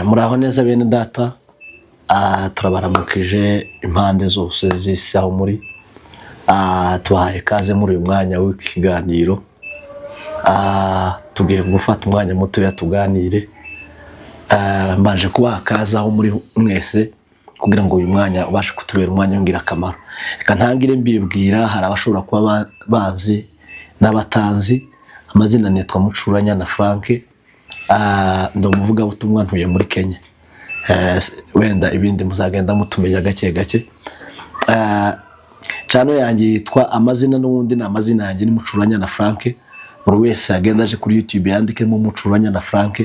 Muraho neza bene data. Turabaramukije impande zose z'isi aho muri. Tubahaye ikaze muri uyu mwanya w'ikiganiro. Tugiye gufata umwanya mutoya tuganire. Mbanje kubaha ikaze aho muri mwese kugira ngo uyu mwanya ubashe kutubera umwanya w'ingirakamaro. Reka ntangire mbibwira, hari abashobora kuba bazi n'abatanzi. Amazina nitwa Mucuranya na Frank. Ndi umuvugabutumwa, ntuye muri Kenya. Wenda ibindi muzagenda mutumenya gake gake. Channel yanjye yitwa amazina, n'ubundi ni amazina yanjye, ni Mucuranya na Frank. Buri wese agenda aje kuri YouTube yandikemo Mucuranya na Frank,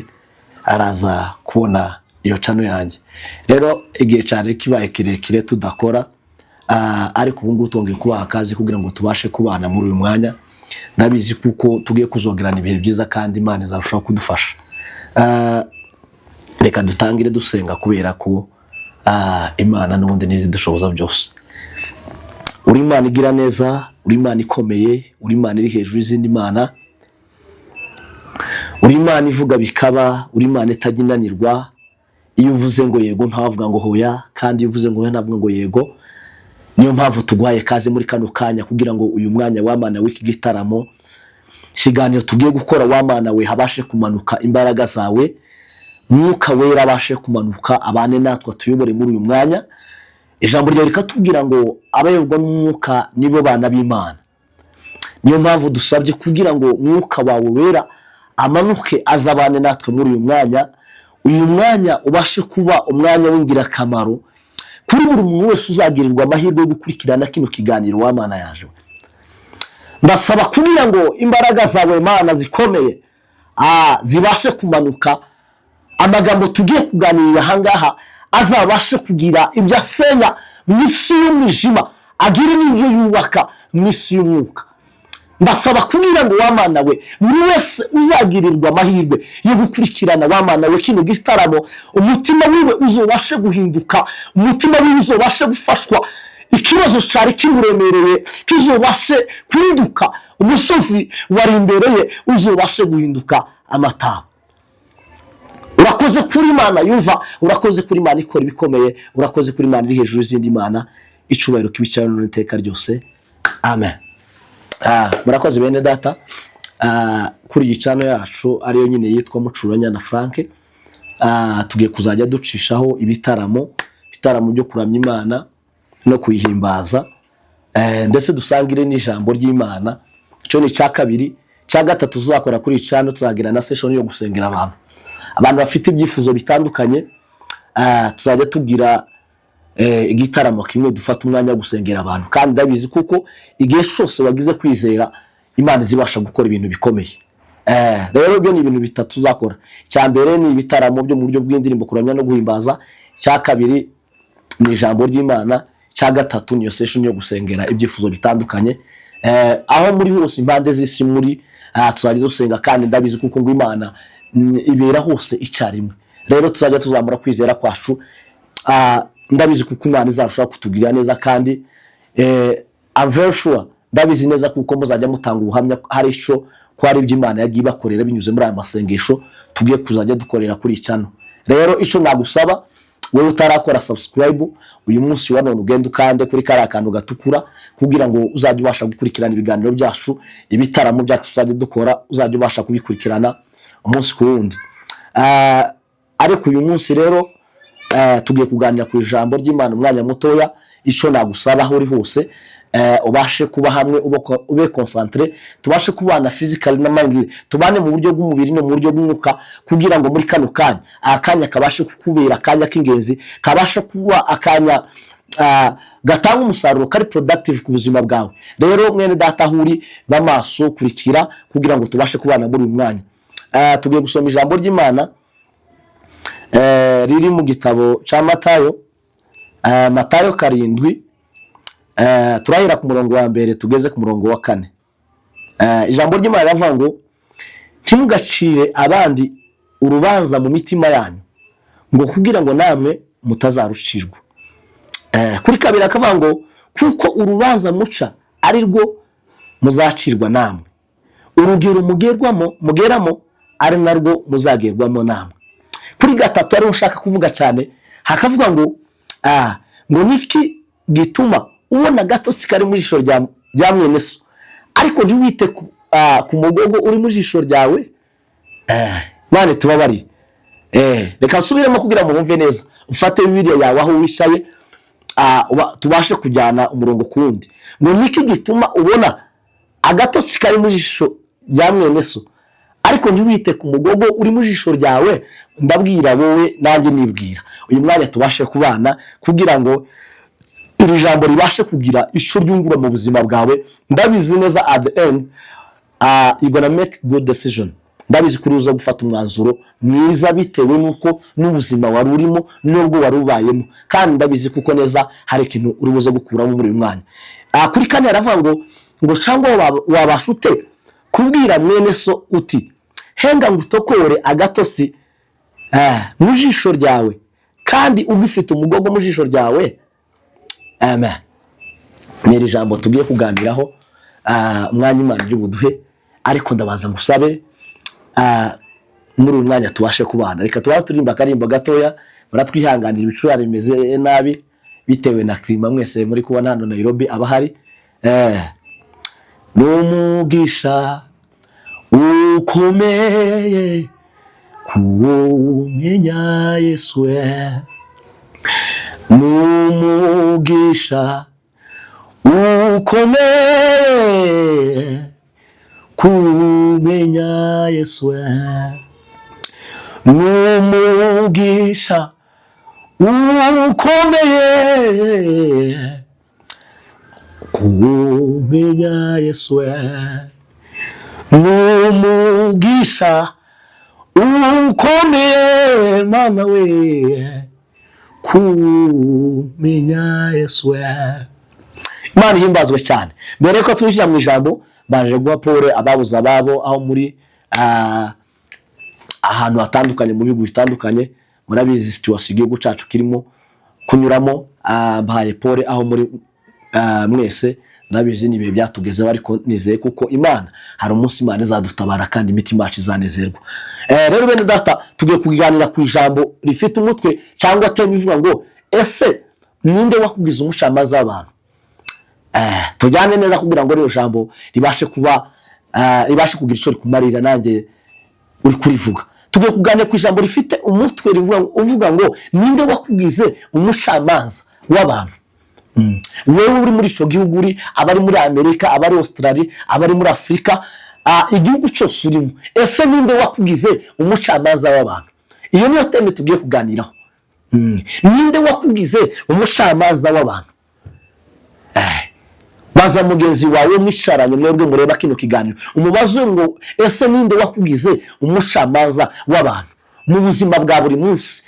araza kubona iyo channel yanjye. Rero igihe cyari kibaye kirekire tudakora, ariko ubu ngubu twongeye kubaha akazi kugira ngo tubashe kubana muri uyu mwanya. Ndabizi kuko tugiye kuzogerana ibihe byiza kandi Imana izarushaho kudufasha. Reka dutangire dusenga kubera ko Imana n'ubundi nizi dushoboza byose. Uri Imana igira neza, uri Imana ikomeye, uri Imana iri hejuru y'izindi mana, uri Imana ivuga bikaba, uri Imana itajya inanirwa. Iyo uvuze ngo yego ntavuga ngo hoya, kandi iyo uvuze ngo hoya ntavuga ngo yego. Niyo mpamvu tuguhaye kaze muri kano kanya kugira ngo uyu mwanya w'Amana w'iki gitaramo, ikiganiro tugiye gukora, w'Amana we, habashe kumanuka imbaraga zawe, Mwuka Wera abashe kumanuka abane natwe, atuyobore muri uyu mwanya. Ijambo ryawe rikatubwira ngo abayoborwa n'Umwuka nibo bana b'Imana. Niyo mpamvu dusabye kugira ngo Mwuka wawe Wera amanuke azabane natwe muri uyu mwanya, uyu mwanya ubashe kuba umwanya w'ingirakamaro kuri buri muntu wese uzagirirwa amahirwe yo gukurikirana kino kiganiro. W'Amana yaje, ndasaba kugira ngo imbaraga zawe, Mana, zikomeye zibashe kumanuka, amagambo tugiye kuganirira ahangaha azabashe kugira ibyo asenya mu isi y'umwijima, agire n'ibyo yubaka mu isi y'umwuka. Ndasaba kugira ngo, wamana we, buri wese uzagirirwa amahirwe yo gukurikirana, wamana we, kino gitaramo, umutima wiwe uzobashe guhinduka, umutima wiwe uzobashe gufashwa, ikibazo cyari kimuremereye kizobashe kurinduka, umusozi wari imbere ye uzobashe guhinduka amataba. Urakoze kuri Imana yumva, urakoze kuri Imana ikora ibikomeye, urakoze kuri Imana iri hejuru y'izindi mana. Icubahiro kibicaro n'iteka ryose, amen. Murakoze bene data. Kuri iyi channel yacu ariyo nyine yitwa Mucuranya na Frank, tugiye kuzajya ducishaho ibitaramo, ibitaramo byo kuramya Imana no kuyihimbaza, ndetse dusangire n'ijambo ry'Imana. Icyo ni icya kabiri. Icya gatatu tuzakora kuri iyi channel, tuzagira na session yo gusengera abantu, abantu bafite ibyifuzo bitandukanye. Tuzajya tugira igitaramo kimwe dufata umwanya wo gusengera abantu, kandi ndabizi kuko igihe cyose wagize kwizera, Imana izibasha gukora ibintu bikomeye. Rero ibyo ni ibintu bitatu tuzakora. Icya mbere ni ibitaramo byo mu buryo bw'indirimbo, kuramya no guhimbaza. Icya kabiri ni ijambo ry'Imana. Icya gatatu niyo session yo gusengera ibyifuzo bitandukanye. Aho muri hose, impande z'isi muri, tuzajya dusenga, kandi ndabizi kuko ngo Imana ibera hose icyarimwe. Rero tuzajya tuzamura kwizera kwacu. Ndabizi kuko Imana izarushaho kutugirira neza, kandi I'm very sure, ndabizi neza kuko muzajya mutanga ubuhamya hari icyo ko hari ibyo Imana yagiye ibakorera binyuze muri aya masengesho tugiye kuzajya dukorera kuri iyi channel. Rero icyo nagusaba wowe utarakora subscribe, uyu munsi wa none ugenda ukande kuri kariya kantu gatukura kugira ngo uzajye ubasha gukurikirana ibiganiro byacu, ibitaramo byacu tuzajya dukora, uzajya ubasha kubikurikirana umunsi ku wundi. Ariko uyu munsi rero tugiye kuganira ku ijambo ry'Imana umwanya mutoya. Icyo nagusaba, aho uri hose, ubashe kuba hamwe, ube concentré, tubashe kubana physically na mindly, tubane mu buryo bw'umubiri no mu buryo bw'umwuka, kugira ngo muri kano kanya, akanya kabashe kukubera akanya k'ingenzi, kabashe kuba akanya gatanga umusaruro, kari productive ku buzima bwawe. Rero mwene data, aho uri, b'amaso, kurikira kugira ngo tubashe kubana muri uyu mwanya. Tugiye gusoma ijambo ry'Imana riri mu gitabo cya Matayo, Matayo 7, turahera ku murongo wa mbere tugeze ku murongo wa kane. Ijambo ry'Imana riravuga ngo: "Ntimugacire abandi urubanza mu mitima yanyu, ngo kugira ngo namwe mutazarucirwa." Kuri kabiri akavuga ngo: "Kuko urubanza muca ari rwo muzacirwa namwe, urugero mugerwamo mugeramo ari narwo muzagerwamo namwe." Kuri 3 ariho ushaka kuvuga cyane, hakavuga ngo ngo niki gituma ubona agatotsi kari mu jisho rya mwene so, ariko ntiwite ku mugogo uri mu jisho ryawe. Mane tubabariye. Reka nsubiremo kugira ngo mwumve neza. Ufate Bibiliya yawe aho wicaye, tubashe kujyana umurongo ku wundi. Ngo niki gituma ubona agatotsi kari mu jisho rya mwene so, ariko ntiwite ku mugogo uri mu jisho ryawe? Ndabwira wowe nanjye nibwira, uyu mwanya tubashe kubana kugira ngo iri jambo ribashe kugira icyo ryungura mu buzima bwawe. Ndabizi neza, at the end you gonna make good decision. Ndabizi kuri uza gufata umwanzuro mwiza bitewe n'uko n'ubuzima wari urimo n'ubwo wari ubayemo, kandi ndabizi kuko neza hari ikintu uri buze gukuramo muri uyu mwanya. Kuri 4 aravuga ngo cyangwa wabasha ute kubwira mwene so uti: 'Henga ngutokore agatotsi mu jisho ryawe,' kandi ugifite umugogo mu jisho ryawe?" Amen. Ni iri jambo tugiye kuganiraho, umwanya Imana iri buduhe, ariko ndabanza ngusabe muri uyu mwanya tubashe kubana. Reka tubaze turirimba akarimbo gatoya. Muratwihanganira, ibicurane bimeze nabi bitewe na climat mwese muri kubona hano Nairobi abahari. N'umugisha ukomeye kuwumenya Yesu, n'umugisha ukomeye kumenya Yesu, n'umugisha ukomeye kumenya Yesu, n'umugisha ukomeye, Mama we, kumenya Yesu. Imana ihimbazwe cyane. Mbere ko twinjira mu ijambo, baje guha pole ababuze ababo aho muri ahantu hatandukanye, mu bihugu bitandukanye. Murabizi situation igihugu cyacu kirimo kunyuramo. Mbahaye pole aho muri mwese. Ndabizi ni ibihe byatugezeho, ariko nizeye kuko Imana, hari umunsi Imana izadutabara kandi imitima yacu izanezerwa. Rero bene data, tugiye kuganira ku ijambo rifite umutwe cyangwa theme ivuga ngo: "Ese ninde wakubwiza umucamanza w'abantu?" Tujyane neza kugira ngo rino jambo ribashe kuba ribashe kugira icyo rikumarira nanjye uri kurivuga. Tugiye kuganira ku ijambo rifite umutwe uvuga ngo: "Ninde wakubwize umucamanza w'abantu?" Wewe uri muri icyo gihugu, uri abari muri Amerika, abari Australia, abari muri Afurika, igihugu cyose urimo, ese ninde wakubwize umucamanza w'abantu? Iyo niyo theme tugiye kuganiraho. Ninde wakubwize umucamanza w'abantu? Baza mugenzi wawe mwicaranye, mwebwe mureba kino kiganiro, umubaze ngo: "Ese ninde wakubwize umucamanza w'abantu mu buzima bwa buri munsi?"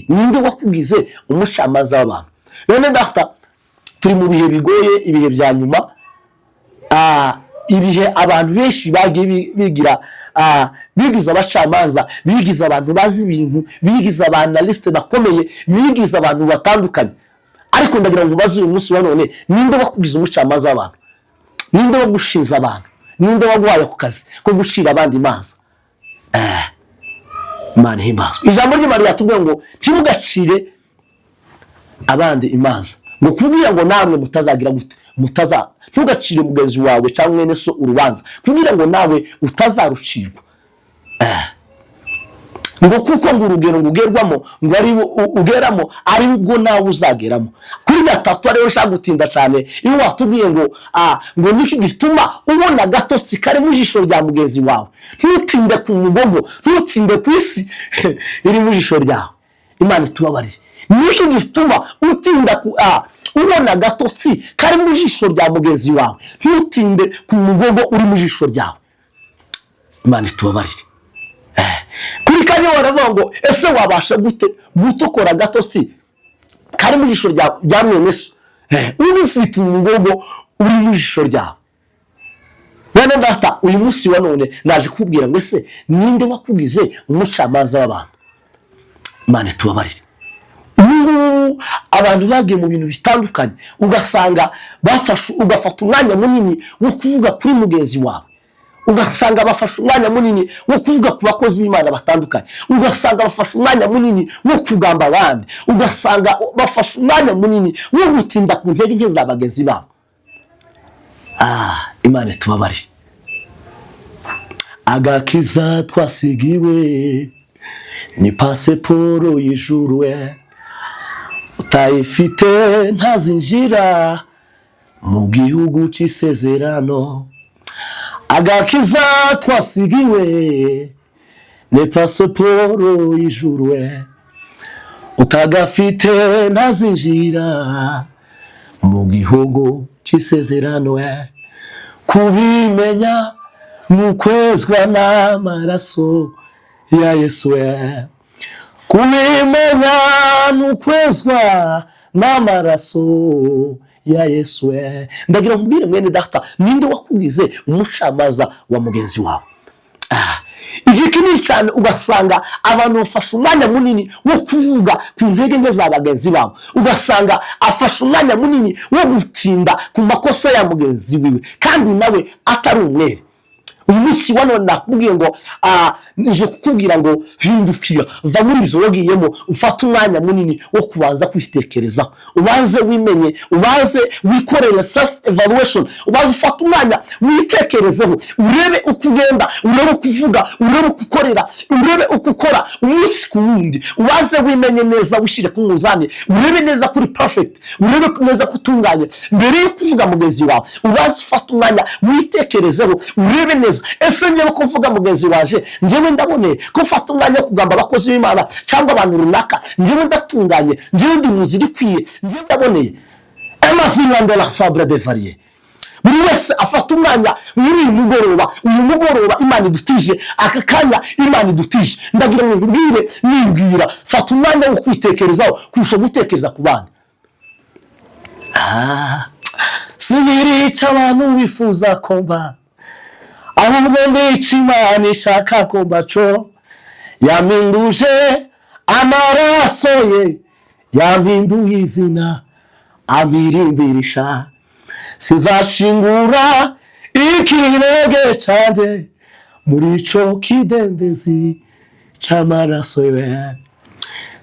Ninde wakubwize umucamanza w'abantu? Bene data, turi mu bihe bigoye, ibihe bya nyuma, ibihe abantu benshi bagiye bigira bigize abacamanza, bigize abantu bazi ibintu, bigize aba analyste bakomeye, bigize abantu batandukanye. Ariko ndagira ngo ubaze uyu munsi wa none: ninde wakugize umucamanza w'abantu? Ninde wagushinze abantu? Ninde waguhaye ako kazi ko gucira abandi imanza? Imana ihimbazwe. Ijambo ry'Imana riratubwira ngo ntimugacire abandi imanza, ngo kubwira ngo namwe mutazagira gute? Mutaza, ntugacire mugenzi wawe cyangwa mwene so urubanza, kugira ngo nawe utazarucirwa. Ngo kuko ngo urugero ngo ugerwamo, ngo ari ugeramo, ari ubwo nawe uzageramo. Kuri 3 rero, ushaka gutinda cyane, iyo watubwiye ngo ngo niki gituma ubona agatotsi kari mu jisho rya mugenzi wawe, ntutinde ku mugogo, ntutinde ku isi iri mu jisho ryawe? Imana itubabarire. Niki gituma utinda ku ubona agatotsi kari mu jisho rya mugenzi wawe, ntutinde ku mugogo uri mu jisho ryawe? Imana itubabarire. Kuri 4 baravuga ngo: "Ese wabasha gute gutokora agatotsi kari mu jisho rya mwene so, uba ufite umugogo uri mu jisho ryawe?" Bene data, uyu munsi wa none naje kukubwira ngo: ese ninde wakugize umucamanza w'abantu? Imana itubabarire. Ubu ngubu abantu bagiye mu bintu bitandukanye, ugasanga bafashe, ugafata umwanya munini wo kuvuga kuri mugenzi wawe. Ugasanga bafashe umwanya munini wo kuvuga ku bakozi b'Imana batandukanye, ugasanga bafashe umwanya munini wo kugamba abandi, ugasanga bafashe umwanya munini wo gutinda ku ntege nke za bagenzi babo. Ah, Imana itubabarire. Agakiza twasigiwe ni pasiporo y'ijuru, utayifite ntazinjira mu gihugu cy'isezerano. Agakiza twasigiwe ni pasiporo y'ijuru, utagafite ntazinjira mu gihugu cy'isezerano. Kubimenya ni ukwezwa n'amaraso ya Yesu, kubimenya ni ukwezwa n'amaraso ya Yesu. Ndagira nkubwire, mwene data, ninde wakugize umucamanza wa mugenzi wawe? Iki kinini cyane, ugasanga abantu bafashe umwanya munini wo kuvuga ku ntege nke za bagenzi babo, ugasanga afashe umwanya munini wo gutinda ku makosa ya mugenzi wiwe kandi nawe atari umwere. Uyu munsi wa none nakubwiye ngo, nije kukubwira ngo hindukira, va muri ibyo wagiyemo, ufate umwanya munini wo kubanza kwitekerezaho, ubanze wimenye, ubanze wikorere self evaluation, ubanze ufate umwanya witekerezeho, urebe uko ugenda, urebe uko uvuga, urebe uko ukorera, urebe uko ukora umunsi ku wundi. Ubanze wimenye neza, wishyire ku munzani, urebe neza kuri perfect, urebe neza ko utunganye mbere yo kuvuga mugenzi wawe. Ubanze ufate umwanya witekerezeho, urebe neza: ese njyewe ko mvuga mugenzi waje, njyewe ndaboneye? Ko mfata umwanya wo kugamba abakozi b'Imana cyangwa abantu runaka, njyewe ndatunganye? Njyewe ndi mu nzira ikwiye? Njyewe ndaboneye? Amazina la sabre de varie. Buri wese afata umwanya muri uyu mugoroba, uyu mugoroba Imana idutije, aka kanya Imana idutije. Ndagira ngo nkubwire, nibwira, fata umwanya wo kwitekerezaho kurusha gutekereza ku bandi. Sibirica abantu bifuza ko mba, ahubwo ndica Imana ishaka ko mbaco. Yampinduje amaraso ye, yampinduye izina, ampirindirisha. Sizashingura ikirenge cyanjye muri ico kidendezi c'amaraso ye.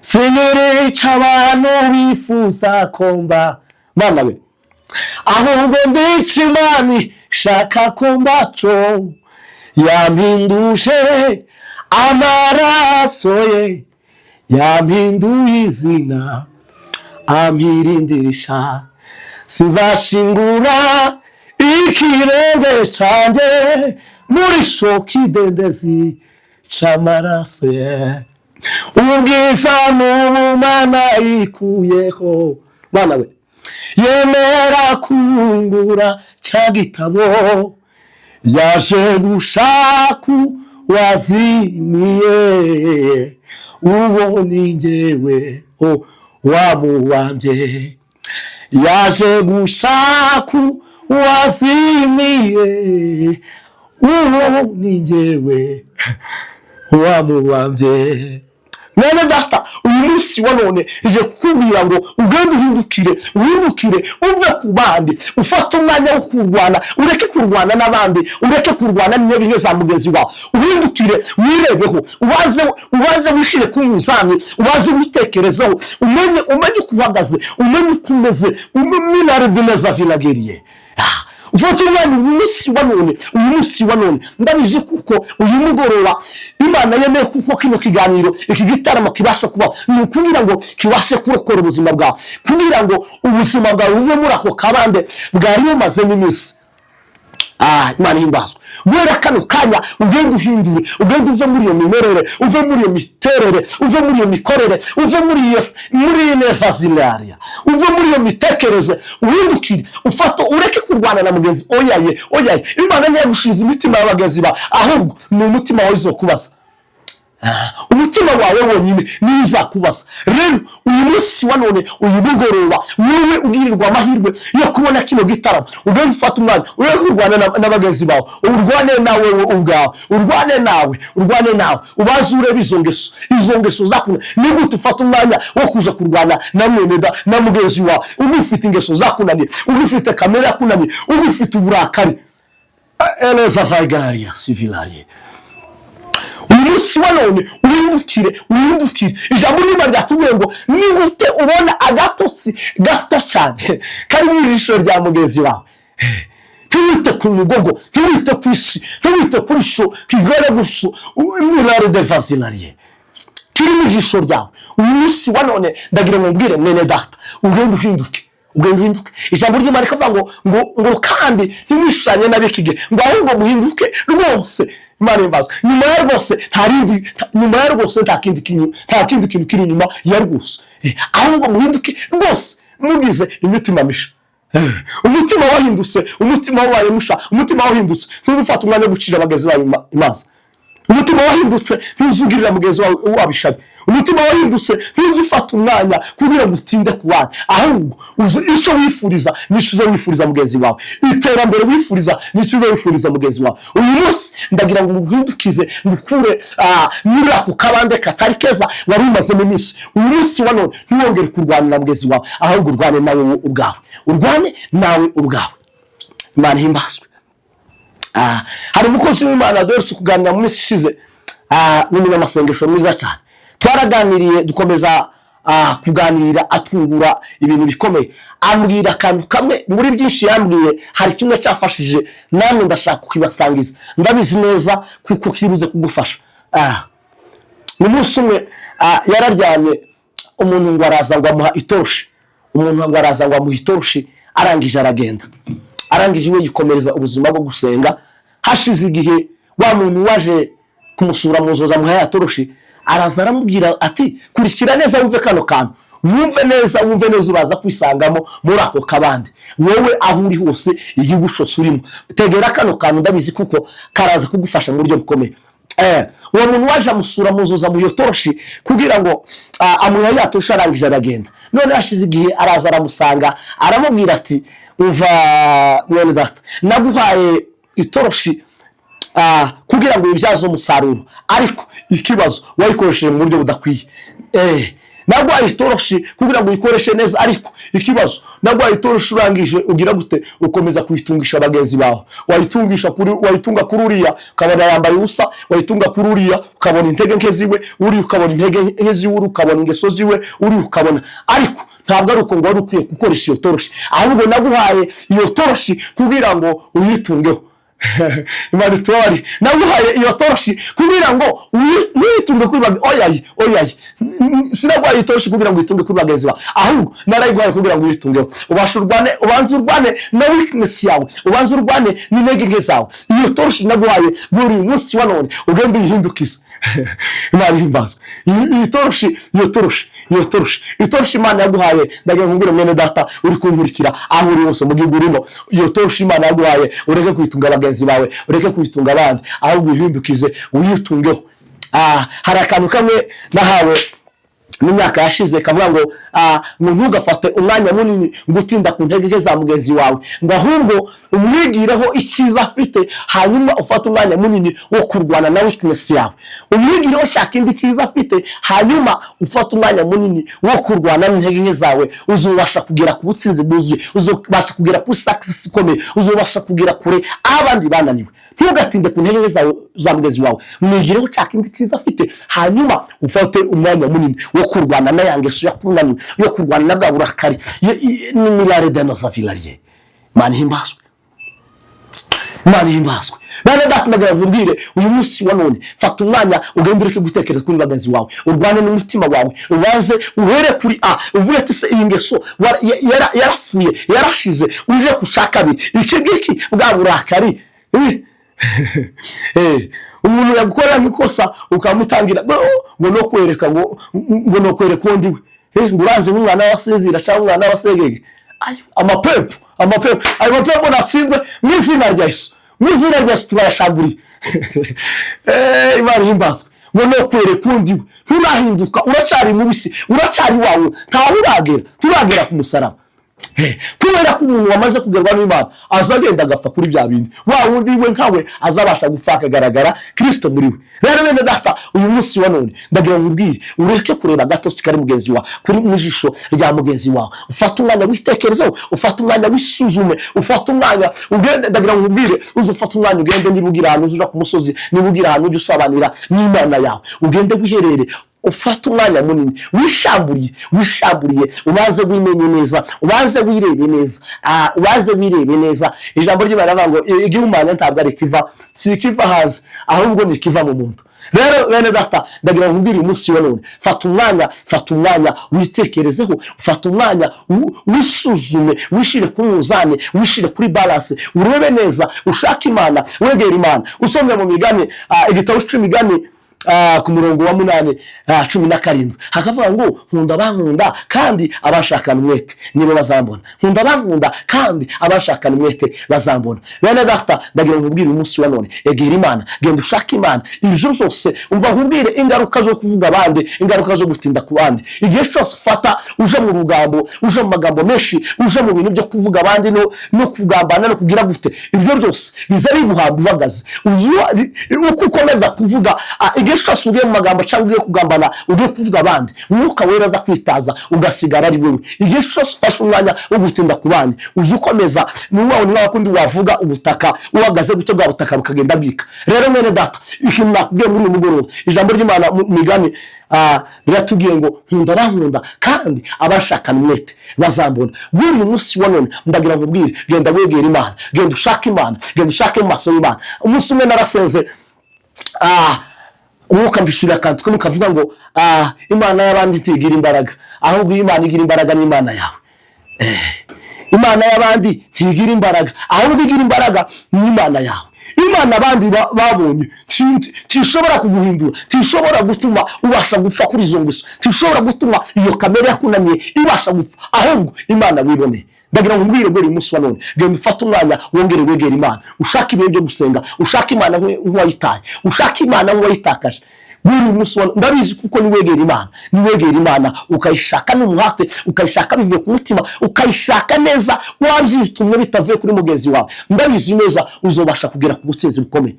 Sinirica abantu bifuza ko mba, bana we, ahubwo ndica Imana ishaka ko mbaco. Yampinduje amaraso ye, yampinduye izina, ampirindirisha. Sizashingura ikirenge cyanjye muri ico kidendezi c'amaraso ye. Ubwiza n'ubumana yikuyeho, bana we, yemera kungura cya gitabo. Yaje gushaka wazimiye, uwo ni njyewe wamubambye. Yaje gushaka wazimiye, uwo ni njyewe wamubambye. Mwene data, uyu munsi wa none ije kukubwira ngo ugende uhindukire, uhindukire uve ku bandi, ufate umwanya wo kurwana, ureke kurwana n'abandi, ureke kurwana n'intege nke za mugenzi wawe. Uhindukire, wirebeho, ubanze wishire ku munzani, ubanze witekerezeho, umenye uko uhagaze, umenye uko umeze. Minarudineza vilageriye. Ufate umwanya uyu munsi wa none, uyu munsi wa none. Ndabizi kuko uyu mugoroba Imana yemeye kuko kino kiganiro, iki gitaramo kibasha kuba, ni ukugira ngo kibashe kurokora ubuzima bwawe, kugira ngo ubuzima bwawe buve muri ako kabande bwari bumazemo iminsi. Imana ihimbazwe. Guhera kano kanya ugende uhindure, ugende uve muri iyo mimerere, uve muri iyo miterere, uve muri iyo mikorere, uve muri iyo nevazinariya, uve muri iyo mitekerereze, uhindukire, ufate, ureke kurwana na mugenzi. Oyaye, oyaye, Imana ntiyagushize imitima y'abagenzi bawe, ahubwo ni umutima wawe izokubaza. Umutima wawe wonyine niwo uzakubaza. Rero uyu munsi wa none, uyu mugoroba, wowe ugirirwa amahirwe yo kubona kino gitaramo, ugende ufate umwanya, ureke kurwana na bagenzi bawe, urwane nawe ubwawe, urwane nawe, urwane nawe, ubaze urebe izo ngeso, izo ngeso zakunaniye. Ni gute ufata umwanya wo kuja kurwana na mwene da na mugenzi wawe, uba ufite ingeso zakunaniye, uba ufite kamere yakunaniye, uba ufite uburakari? Eleza vaigaria sivilariye. Uyu munsi wa none uhindukire, uhindukire. Ijambo ry'Imana ryatubwiye ngo ni gute ubona agatotsi gato cyane kari mu ijisho rya mugenzi wawe, ntiwite ku mugogo, ntiwite ku isi, ntiwite kuri sho kigore guso mirare de vasilariye kiri mu ijisho ryawe. Uyu munsi wa none ndagira ngo mbwire mwene data, ugende uhinduke, ugende uhinduke. Ijambo ry'Imana rikavuga ngo kandi ntimwishushanye n'ab'iki gihe, ngo ahubwo muhinduke rwose. Imana imbazwe. Nyuma ya rwose nta rindi, nyuma ya rwose nta kindi kintu, nta kindi kintu kiri inyuma ya rwose. Ahubwo muhinduke rwose mugize imitima misha. Umutima wahindutse, umutima wabaye musha, umutima wahindutse ntuzufata umwanya wo gucira bagenzi bawe imanza. Umutima wahindutse ntuzugirira mugenzi wawe wabishari. Umutima wahindutse ntuzufata umwanya kugira ngo utinde ku bandi, ahubwo uzi icyo wifuriza n'icyo uza wifuriza mugenzi wawe, iterambere wifuriza n'icyo uza wifuriza mugenzi wawe. Uyu munsi ndagira ngo nguhindukize, ngukure muri ako kabande katari keza wari umazemo iminsi. Uyu munsi wa none ntiwongere kurwanira mugenzi wawe, ahubwo urwane nawe ubwawe, urwane nawe ubwawe. Imana ihimbazwe. Hari umukozi w'Imana duherutse kuganira mu minsi ishize, ni umunyamasengesho mwiza cyane. Twaraganiriye, dukomeza kuganira, atwungura ibintu bikomeye, ambwira akantu kamwe muri byinshi yambwiye. Hari kimwe cyafashije, namwe ndashaka kukibasangiza, ndabizi neza kuko kiribuze kugufasha. Ni umunsi umwe yararyamye, umuntu ngo araza ngo amuha itoroshi, umuntu ngo araza ngo amuha itoroshi, arangije aragenda, arangije we yikomereza ubuzima bwo gusenga. Hashize igihe wa muntu waje kumusura mu nzozi amuha ya toroshi, araza aramubwira ati: "Kurikira neza wumve kano kantu, wumve neza, wumve neza, uraza kwisangamo muri ako kabande wowe aho uri hose, igihugu cyose urimo. Tegera kano kantu, ndabizi kuko karaza kugufasha mu buryo bukomeye." Uwo muntu waje amusura mu nzozi amuha iyo toroshi kugira ngo amuha ya toroshi, arangije aragenda. None hashize igihe araza aramusanga, aramubwira ati: "Umva mwene data, naguhaye itoroshi kugira ngo uyibyaze umusaruro, ariko ikibazo wayikoresheje mu buryo budakwiye. Naguhaye itoroshi kugira ngo uyikoreshe neza, ariko ikibazo naguhaye itoroshi urangije ugira gute? Ukomeza kuyitungisha bagenzi bawe. Wayitungisha kuri, wayitunga kuri uriya ukabona yambaye ubusa, wayitunga kuri uriya ukabona intege nke ziwe, uriya ukabona intege nke ziwe, uriya ukabona ingeso ziwe, uriya ukabona, ariko ntabwo ari uko ngo wari ukwiye gukoresha iyo toroshi, ahubwo naguhaye iyo toroshi kugira ngo uyitungeho." Imana itubabarire. "Naguhaye iyo toroshi kugira ngo uyitunge kuri bagenzi, oyaye, oyaye, sinaguhaye itoroshi kugira ngo uyitunge kuri bagenzi bawe, ahubwo narayiguhaye kugira ngo uyitungeho, ubashe urwane, ubanze urwane na weakness yawe, ubanze urwane n'intege nke zawe. Iyo toroshi naguhaye buri munsi wa none ugende uyihindukize." Imana ihimbazwe. Iyi toroshi, iyo toroshi, iyo toroshi, itoroshi Imana yaguhaye, ndagira ngo ngure mwene data uri kunkurikira aho uri hose mu gihugu urimo, iyo toroshi Imana yaguhaye ureke kuyitunga bagenzi bawe, ureke kuyitunga abandi, ahubwo uyihindukize uyitungeho. Hari akantu kamwe nahawe mu myaka yashize kavuga ngo ngo ntugafate umwanya munini ngo utinda ku ntege nke za mugenzi wawe, ngo ahubwo umwigireho icyiza afite, hanyuma ufate umwanya munini wo kurwana na weakness yawe. Umwigireho shaka indi cyiza afite, hanyuma ufate umwanya munini wo kurwana n'intege nke zawe. Uzubasha kugera ku butsinzi bwuzuye, uzubasha kugera kuri success ikomeye, uzubasha kugera kure aho abandi bananiwe. Ntugatinde ku ntege nke zawe za mugenzi wawe, mwigireho shaka indi cyiza afite, hanyuma ufate umwanya munini wo kurwana na ya ngeso yakunaniwe, yo kurwana na bwa burakari n'imilare de nozavilariye. Imana ihimbazwe, Imana ihimbazwe. Bene data, ndagira ngo nkubwire uyu munsi wa none, fata umwanya ugende ureke gutekereza kuri bagenzi wawe, urwane n'umutima wawe, ubanze uhere kuri a uvuge ati: "Se iyi ngeso yarapfuye, yarashize?" Uje gushaka kabiri iki ngiki, bwa burakari. Umuntu yagukorera nk'ikosa ukamutangira ngo no kwereka ngo no kwereka undi we. Ngo urazi nk'umwana w'abasinzira cyangwa umwana w'abasegege. Ayo amapepo, amapepo, ayo mapepo natsinzwe mu izina rya Yesu, mu izina rya Yesu turayashaguriye. Imana ihimbazwe. Ngo no kwereka undi we, nturahinduka, uracyari mubisi, uracyari wawe, ntawe uragera, turagera ku musaraba. Kubera ko umuntu wamaze kugerwa n'Imana azagenda agapfa kuri bya bindi, wa wundi we nkawe azabasha gupfa akagaragara Kirisito muri we. Rero bene data, uyu munsi wa none ndagira ngo ubwire ureke kureba agatotsi kari mugenzi wawe, kuri mu jisho rya mugenzi wawe. Ufate umwanya witekerezeho, ufate umwanya wisuzume, ufate umwanya ugende. Ndagira ngo ubwire uze ufate umwanya ugende, niba ugira ahantu uza ku musozi, niba ugira ahantu ujya usabanira n'Imana yawe, ugende wiherere, ufate umwanya munini, wishamburiye, wishamburiye, ubanze wimenye neza, ubanze wirebe neza, ubanze wirebe neza. Ijambo ry'Imana rivuga ngo igihumanya ntabwo ari ikiva, si ikiva hanze, ahubwo ni ikiva mu muntu. Rero bene data, ndagira ngo nkubwire uyu munsi wa none, fata umwanya, fata umwanya witekerezeho, fata umwanya wisuzume, wishire kuri munzani, wishire kuri balance, urebe neza, ushake Imana, wegere Imana. Usomye mu migani, igitabo c'imigani, ku murongo wa 8, 17, hakavuga ngo nkunda abankunda kandi abashakana umwete nibo bazambona. Nkunda abankunda kandi abashakana umwete bazambona. Bene data, ndagira ngo nkubwire uyu munsi wa none, egera Imana, genda ushake Imana. Ibyo byose, umva nkubwire ingaruka zo kuvuga abandi, ingaruka zo gutinda ku bandi. Igihe cyose ufata uje mu rugambo, uje mu magambo menshi, uje mu bintu byo kuvuga abandi no kugambana no kugira gute, ibyo byose biza biguhamba uhagaze. Uko ukomeza kuvuga, igihe cyose ugiye mu magambo cyangwa ugiye kugambana, ugiye kuvuga abandi, Umwuka Wera aza kwitaza ugasigara ari wowe. Igihe cyose ufashe umwanya wo gutinda ku bandi, uza ukomeza ni wawe, ni wa kundi wavuga ubutaka uhagaze gutyo, bwa butaka bukagenda bwika. Rero mwene data, ikintu nakubwiye muri uyu mugoroba, ijambo ry'Imana mu migani riratubwiye ngo nkunda abankunda kandi abashakana umwete bazambona. Bw'uyu munsi wa none ndagira ngo ubwire, genda wegera Imana, genda ushake Imana, genda ushake mu maso y'Imana. Umunsi umwe narasenze, umwuka mbishurira akantu kamwe kavuga ngo Imana y'abandi ntigira imbaraga, ahubwo iyo Imana igira imbaraga ni Imana yawe. Imana y'abandi ntigira imbaraga, ahubwo igira imbaraga ni Imana yawe. Imana abandi babonye ntishobora kuguhindura, ntishobora gutuma ubasha gupfa kuri izo ngeso, ntishobora gutuma iyo kamere yakunaniye ibasha gupfa, ahubwo Imana wiboneye. Ndagira ngo umbwire ngo uyu munsi wa none genda ufate umwanya wongere wegere Imana, ushake ibihe byo gusenga, ushake Imana nk'uwayitaye, ushake Imana nk'uwayitakaje. Buri munsi wa none ndabizi, kuko niwegera Imana, niwegera Imana ukayishaka n'umuhate, ukayishaka bivuye ku mutima, ukayishaka neza wabyitumye bitavuye kuri mugenzi wawe, ndabizi neza uzobasha kugera ku butsinzi bukomeye.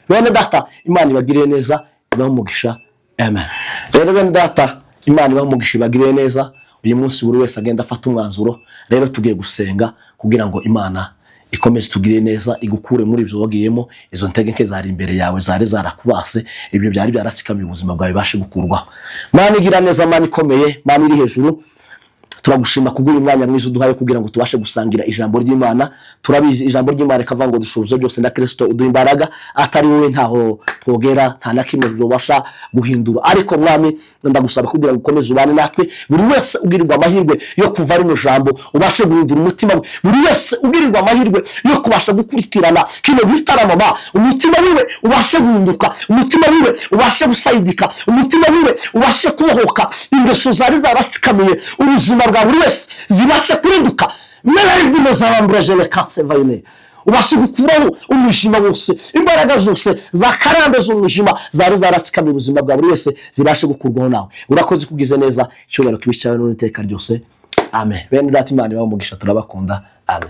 Bene data, Imana ibagirire neza, ibahe umugisha. Amen. Rero bene data, Imana ibahe umugisha, ibagirire neza. Uyu munsi buri wese agenda afata umwanzuro. Rero tugiye gusenga kugira ngo Imana ikomeze tugire neza, igukure muri ibyo wagiyemo, izo ntege nke zari imbere yawe zari zarakubase, ibyo byari byaratsikamiye ubuzima bwawe bibashe gukurwaho. Mana igira neza, Mana ikomeye, Mana iri hejuru, turagushima kubw'uyu mwanya mwiza uduhaye kugira ngo tubashe gusangira ijambo ry'Imana. Turabizi ijambo ry'Imana rikavuga ngo dushoboze byose na Kristo uduha imbaraga, atari wowe ntaho twogera, nta na kimwe tubasha guhindura. Ariko Mwami, ndagusaba kugira ngo ukomeze ubane natwe, buri wese ugirirwa amahirwe yo kuva rino jambo ubashe guhindura umutima we, buri wese ugirirwa amahirwe yo kubasha gukurikirana kino gitaramo, umutima wiwe ubashe guhinduka, umutima wiwe ubashe gusayidika, umutima wiwe ubashe kubohoka, ingeso zari zarasikamiye ubuzima bwa buri wese zibashe kurinduka. Ubashe gukuraho umwijima wose, imbaraga zose za karande z'umwijima zari zarasikamiye ubuzima bwa buri wese zibashe gukurwaho nawe. Urakoze kugize neza, icyubahiro kibe cyawe n'iteka ryose. Amen. Bene data, Imana ibahe umugisha, turabakunda. Amen.